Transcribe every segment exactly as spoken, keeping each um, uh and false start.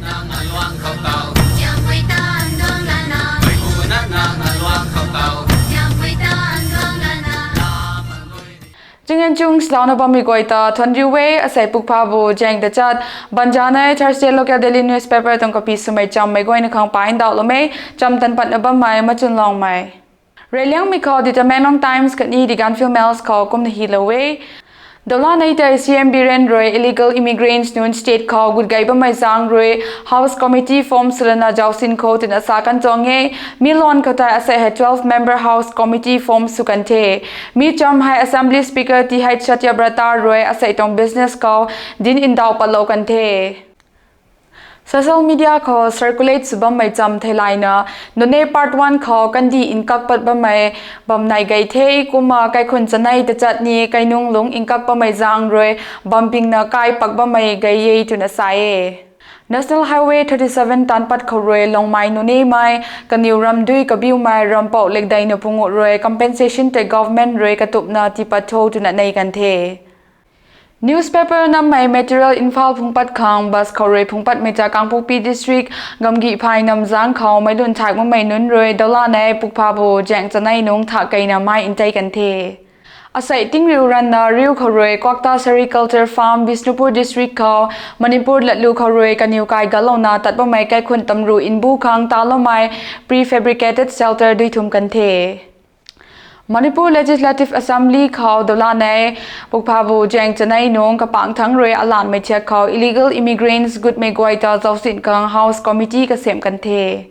Nang aluang khou tau, Siampui tan duang lana, mei pu na nang aluang khou tau, Siampui tan duang lana. Chingyan chung slauna bammei guay ta thuan riu e. Asei pukpha bu jeng tachat banjanei Thursday local daily newspaper tuang kapi swmei chammei guayna khang pa ndauhlou mei. Cham tan patna bammei machun longmei Reyliangmei khou The Tamenglong Times khatni The Gaanphiel Mail khou kumna hilou e. Dolanei tei C M Biren rui illegal immigrants nunc state khou gut gei bammei zaeng rui House Committee form swlana zausin khou twna sa kan tuang e. Mi luan khou tei asei hei twelve member House Committee form sw kan the. Mi cham hei Assembly Speaker Th Satyabrata rui asei tuang business khou dinc ndauh patlou kan the. Social media khou circulate sw bammei cham theilayna, Noney Part One khou kandih nkak pat bammei bam nai gei the. Kumna kaikhun chanei tachat ni kainung lungc nkak bammei zaeng rui bam pingna kai pak bammei gei e twna sa e. National Highway thirty seven taanc pat khou rui Longmai Noneymei kaniw ramdui kabiumei rampouh lekdeina pungu rui compensation tei government rui katupna tiipat tho twna nei kan the. Newspaper nammei Material Imphal phungpat khang bus khou rui phungpatmei ta Kangpokpi District Gamgihphay namzaeng khou meic lun thak makmei nunc rui dolanei pukpha bu jeng chanei nungc thak keina mei ntei kan the. Asei tingriu ranna riu khou rui Kwakta Sericulture Farm, Bishnupur District khou Manipur latlu khou rui kaniw kai galouna tat bammei kaikhun tamru mbu khang taloumei prefabricated shelter dui thum kan the. Manipur Legislative Assembly khou dolanei pukpha bu jeng chanei nungc kapangc thangc rui alanmei thiak khou illegal immigrants gutmei guay ta zausin khang House Committee kasem kan the.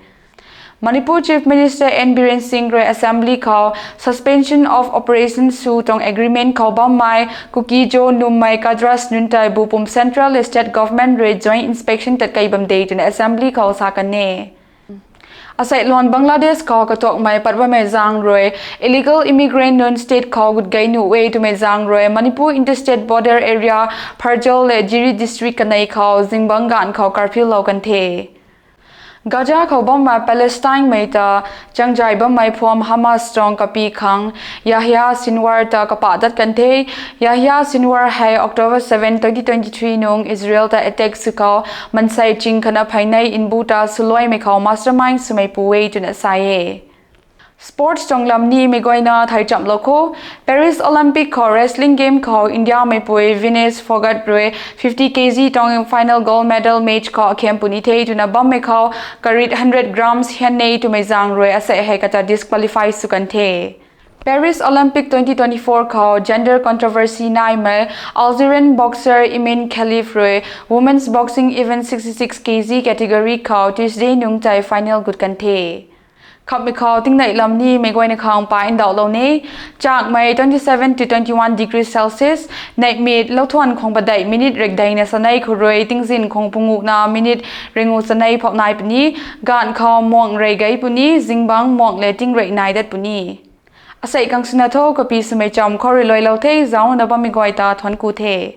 Manipur Chief Minister N Biren Singh rui Assembly khou Suspension of Operation sw tuang agreement khou bammei Kuki-Zo nummei cadres nunc tei bu pum central le state government rui joint inspection tat kei bam de twna Assembly khou sa kan e. Asei luan Bangladesh khou katuakmei pat bammei zaeng rui illegal immigrant nunc state khou gut gei nuh e twmei zaeng rui Manipur interstate border area Pharzawl le Jiri District kanei khou zingbangc gaanv khou curfew lou kan the. Gaza khou bammei Palestinemei ta changzay bammei phuam Hamas tuang kapi khang Yahya Sinwar ta kapah dat kan the. Yahya Sinwar hei October seven, twenty twenty-three nungc Israel ta attack sw khou mansei ching khatna pheynei mbu ta swluaimei khou mastermind swmei pu e twna sa e. Sports tuang lam nimei guayna thei chamlou kho. Paris Olympic khou wrestling game khou Indiameipui Vinesh Phogat rui fifty K G tuang final gold medal match khou akhem puni the twna bammei khou karit hundred grams hian e twmei zaeng rui asei hei kata disqualify sw kan the. Paris Olympic twenty twenty-four khou gender controversy naimei Algerian boxer Imen Khelif rui women's boxing event sixty-six K G category khou Tuesday nungc tei final gut kan the. Khamhmei khou tingnei lam nimei guayna khang pa ndauhlou ni. Chakmei twenty-seven to twenty-one degree Celsius, neihmit louthuan khwang padeih minute rekdeina chanei khou rui tingzin khwang punguhna minute ringu chanei phou nai puni. Gaanv khou muang rey gei puni, zingbangc muang le tingrey nai dat puni. Asei kang swna tho kapi swmei cham khou rui luailou the. Zauna bammei guay ta thuanc ku the.